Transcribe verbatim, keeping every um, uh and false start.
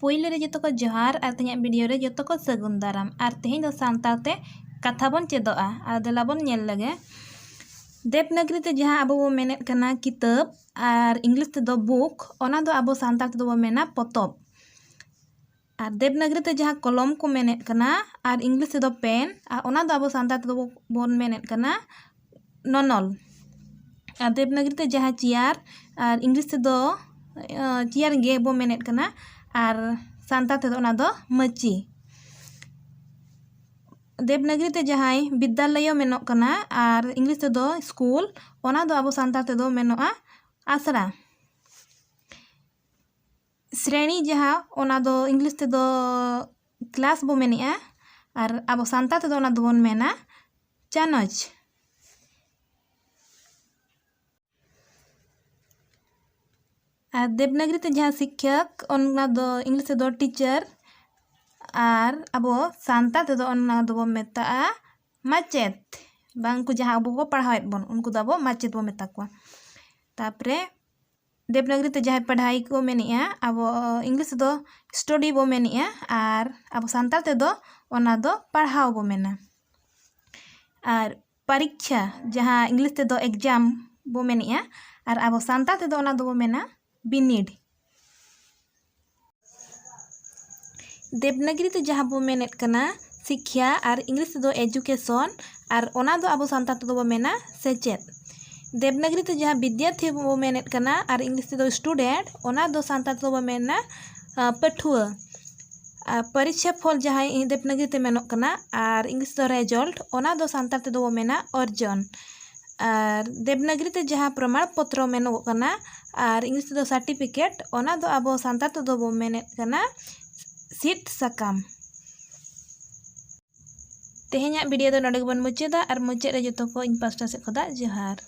ᱯᱳᱭᱞᱳ ᱨᱮ ᱡᱚᱛᱚ ᱠᱚ ᱡᱚᱦᱟᱨ ᱟᱨ ᱛᱮᱦᱮᱧᱟᱜ ᱵᱷᱤᱰᱤᱭᱳ ᱨᱮ ᱡᱚᱛᱚ ᱠᱚ ᱥᱟᱹᱜᱩᱱ ᱫᱟᱨᱟᱢ᱾ ᱟᱨ ᱛᱮᱦᱮᱧ ᱫᱚ ᱥᱟᱱᱛᱟᱲ ᱛᱮ ᱠᱟᱛᱷᱟ ᱵᱚᱱ ᱪᱮᱫᱚᱜᱼᱟ᱾ ᱟᱨ ᱫᱮᱞᱟ ᱵᱚᱱ ᱧᱮᱞ ᱞᱮᱜᱮ᱾ ᱫᱮᱵᱽᱱᱟᱜᱽᱨᱤ ᱛᱮ ᱡᱟᱦᱟᱸ ᱟᱵᱚ ᱵᱚ ᱢᱮᱱᱮᱫ ᱠᱟᱱᱟ ᱠᱤᱛᱟᱹᱵ ᱟᱨ ᱤᱝᱞᱤᱥ ᱛᱮᱫᱚ ᱵᱩᱠ, ᱚᱱᱟ ᱫᱚ ᱟᱵᱚ ᱥᱟᱱᱛᱟᱲ ᱛᱮᱫᱚ ᱵᱚ ᱢᱮᱱᱟ ᱯᱚᱛᱚᱵ᱾ ᱟᱨ ᱫᱮᱵᱽᱱᱟᱜᱽᱨᱤ ᱛᱮ ᱡᱟᱦᱟᱸ ᱠᱚᱞᱚᱢ ᱠᱚ ᱢᱮᱱᱮᱫ ᱠᱟᱱᱟ ᱟᱨ ᱤᱝᱞᱤᱥ ᱛᱮᱫᱚ ᱯᱮᱱ, ᱟᱨ ᱚᱱᱟ ᱫᱚ ᱟᱵᱚ ᱥᱟᱱᱛᱟᱲ ᱛᱮᱫᱚ ᱵᱚᱱ ᱢᱮᱱᱮᱫ ᱠᱟᱱᱟ ᱱᱚᱱᱚᱞ᱾ ᱟᱨ ᱫᱮᱵᱽᱱᱟᱜᱽᱨᱤ ᱛᱮ ᱡᱟᱦᱟᱸ ᱪᱮᱭᱟᱨ ᱟᱨ ᱤᱝᱞᱤᱥ ᱛᱮᱫᱚ ᱪᱮᱭᱟᱨ ᱜᱮ ᱵᱚ ᱢᱮᱱᱮᱫ ᱠᱟᱱᱟ, ᱟᱨ ᱥᱟᱱᱛᱟᱲ ᱛᱮᱫᱚ ᱚᱱᱟ ᱫᱚ ᱢᱟᱹᱪᱤ᱾ ᱫᱮᱵᱽᱱᱟᱜᱽᱨᱤ ᱛᱮ ᱡᱟᱦᱟᱸᱭ ᱵᱤᱫᱽᱫᱟᱞᱚᱭᱚ ᱢᱮᱱᱚᱜ ᱠᱟᱱᱟ ᱟᱨ ᱤᱝᱞᱤᱥ ᱛᱮᱫᱚ ᱥᱠᱩᱞ, ᱚᱱᱟ ᱫᱚ ᱟᱵᱚ ᱥᱟᱱᱛᱟᱲ ᱛᱮᱫᱚ ᱢᱮᱱᱚᱜᱼᱟ ᱟᱥᱲᱟ᱾ ᱥᱨᱮᱬᱤ ᱡᱟᱦᱟᱸ, ᱚᱱᱟ ᱫᱚ ᱤᱝᱞᱤᱥ ᱛᱮᱫᱚ ᱠᱞᱟᱥ ᱵᱚ ᱢᱮᱱᱮᱜᱼᱟ, ᱟᱨ ᱟᱵᱚ ᱥᱟᱱᱛᱟᱲ ᱛᱮᱫᱚ ᱚᱱᱟ ᱫᱚᱵᱚᱱ ᱢᱮᱱᱟ ᱪᱟᱱᱚᱪ᱾ ᱟᱨ ᱫᱮᱵᱽᱱᱟᱜᱽᱨᱤ ᱛᱮ ᱡᱟᱦᱟᱸ ᱥᱤᱠᱠᱷᱚᱠ, ᱚᱱᱟ ᱫᱚ ᱤᱝᱞᱤᱥ ᱛᱮᱫᱚ ᱴᱤᱪᱟᱨ, ᱟᱨ ᱟᱵᱚ ᱥᱟᱱᱛᱟᱲ ᱛᱮᱫᱚ ᱚᱱᱟ ᱫᱚᱵᱚ ᱢᱮᱛᱟᱜᱼᱟ ᱢᱟᱪᱮᱫ᱾ ᱵᱟᱝ, ᱩᱱᱠᱩ ᱡᱟᱦᱟᱸ ᱟᱵᱚ ᱠᱚ ᱯᱟᱲᱦᱟᱣᱮᱫ ᱵᱚᱱ, ᱩᱱᱠᱩ ᱫᱚ ᱟᱵᱚ ᱢᱟᱪᱮᱫ ᱵᱚ ᱢᱮᱛᱟ ᱠᱚᱣᱟ᱾ ᱛᱟᱯᱚᱨᱮ ᱫᱮᱵᱽᱱᱟᱜᱽᱨᱤ ᱛᱮ ᱡᱟᱦᱟᱸᱭ ᱯᱟᱲᱦᱟᱣ ᱠᱚ ᱢᱮᱱᱮᱜᱼᱟ, ᱟᱵᱚ ᱤᱝᱞᱤᱥ ᱛᱮᱫᱚ ᱥᱴᱟᱰᱤ ᱵᱚ ᱢᱮᱱᱮᱜᱼᱟ, ᱟᱨ ᱟᱵᱚ ᱥᱟᱱᱛᱟᱲ ᱛᱮᱫᱚ ᱚᱱᱟ ᱫᱚ ᱯᱟᱲᱦᱟᱣ ᱵᱚ ᱢᱮᱱᱟ᱾ ᱟᱨ ᱯᱚᱨᱤᱠᱠᱷᱟ, ᱡᱟᱦᱟᱸ ᱤᱝᱞᱤᱥ ᱛᱮᱫᱚ ᱮᱠᱡᱟᱢ ᱵᱚ ᱢᱮᱱᱮᱜᱼᱟ, ᱟᱨ ᱟᱵᱚ ᱥᱟᱱᱛᱟᱲ ᱛᱮᱫᱚ ᱚᱱᱟ ᱫᱚᱵᱚ ᱢᱮᱱᱟ ᱵᱤᱱᱤᱰ᱾ ᱫᱮᱵᱽᱱᱟᱜᱽᱨᱤ ᱛᱮ ᱡᱟᱦᱟᱸ ᱵᱚ ᱢᱮᱱᱮᱫ ᱠᱟᱱᱟ ᱥᱤᱠᱠᱷᱟ, ᱟᱨ ᱤᱝᱞᱤᱥ ᱛᱮᱫᱚ ᱮᱡᱩᱠᱮᱥᱚᱱ, ᱟᱨ ᱚᱱᱟ ᱫᱚ ᱟᱵᱚ ᱥᱟᱱᱛᱟᱲ ᱛᱮᱫᱚ ᱵᱚ ᱢᱮᱱᱟ ᱥᱮᱪᱮᱫ᱾ ᱫᱮᱵᱽᱱᱟᱜᱽᱨᱤ ᱛᱮ ᱡᱟᱦᱟᱸ ᱵᱤᱫᱽᱭᱟᱨᱛᱷᱤ ᱵᱚ ᱢᱮᱱᱮᱫ ᱠᱟᱱᱟ ᱟᱨ ᱤᱝᱞᱤᱥ ᱛᱮᱫᱚ ᱥᱴᱩᱰᱮᱱᱴ, ᱚᱱᱟ ᱫᱚ ᱥᱟᱱᱛᱟᱲ ᱛᱮᱫᱚ ᱵᱚ ᱢᱮᱱᱟ, ᱟ, ᱯᱟᱹᱴᱷᱩᱣᱟᱹ᱾ ᱟᱨ ᱯᱚᱨᱤᱠᱠᱷᱟ ᱯᱷᱚᱞ ᱡᱟᱦᱟᱸᱭ ᱫᱮᱵᱽᱱᱟᱜᱽᱨᱤ ᱛᱮ ᱢᱮᱱᱚᱜ ᱠᱟᱱᱟ ᱟᱨ ᱤᱝᱞᱤᱥ ᱫᱚ ᱨᱮᱡᱟᱞᱴ, ᱚᱱᱟ ᱫᱚ ᱥᱟᱱᱛᱟᱲ ᱛᱮᱫᱚ ᱵᱚ ᱢᱮᱱᱟ ᱚᱨᱡᱚᱱ᱾ ᱟᱨ ᱫᱮᱵᱽᱱᱟᱜᱽᱨᱤ ᱛᱮ ᱡᱟᱦᱟᱸ ᱯᱨᱚᱢᱟᱬ ᱯᱚᱛᱨᱚ ᱢᱮᱱᱚᱜᱚᱜ ᱠᱟᱱᱟ ᱟᱨ ᱤᱝᱞᱤᱥ ᱛᱮᱫᱚ ᱥᱟᱨᱴᱤᱯᱷᱤᱠᱮᱴ, ᱚᱱᱟ ᱫᱚ ᱟᱵᱚ ᱥᱟᱱᱛᱟᱲ ᱛᱮᱫᱚ ᱵᱚ ᱢᱮᱱᱮᱫ ᱠᱟᱱᱟ ᱥᱤᱫ ᱥᱟᱠᱟᱢ᱾ ᱛᱮᱦᱮᱧᱟᱜ ᱵᱷᱤᱰᱤᱭᱳ ᱫᱚ ᱱᱚᱰᱮ ᱜᱮᱵᱚᱱ ᱢᱩᱪᱟᱹᱫᱟ, ᱟᱨ ᱢᱩᱪᱟᱹᱫ ᱨᱮ ᱡᱚᱛᱚ ᱠᱚ ᱤᱧ ᱯᱟᱥᱴᱟ ᱥᱮᱫ ᱠᱷᱚᱱᱟᱜ ᱡᱚᱦᱟᱨ᱾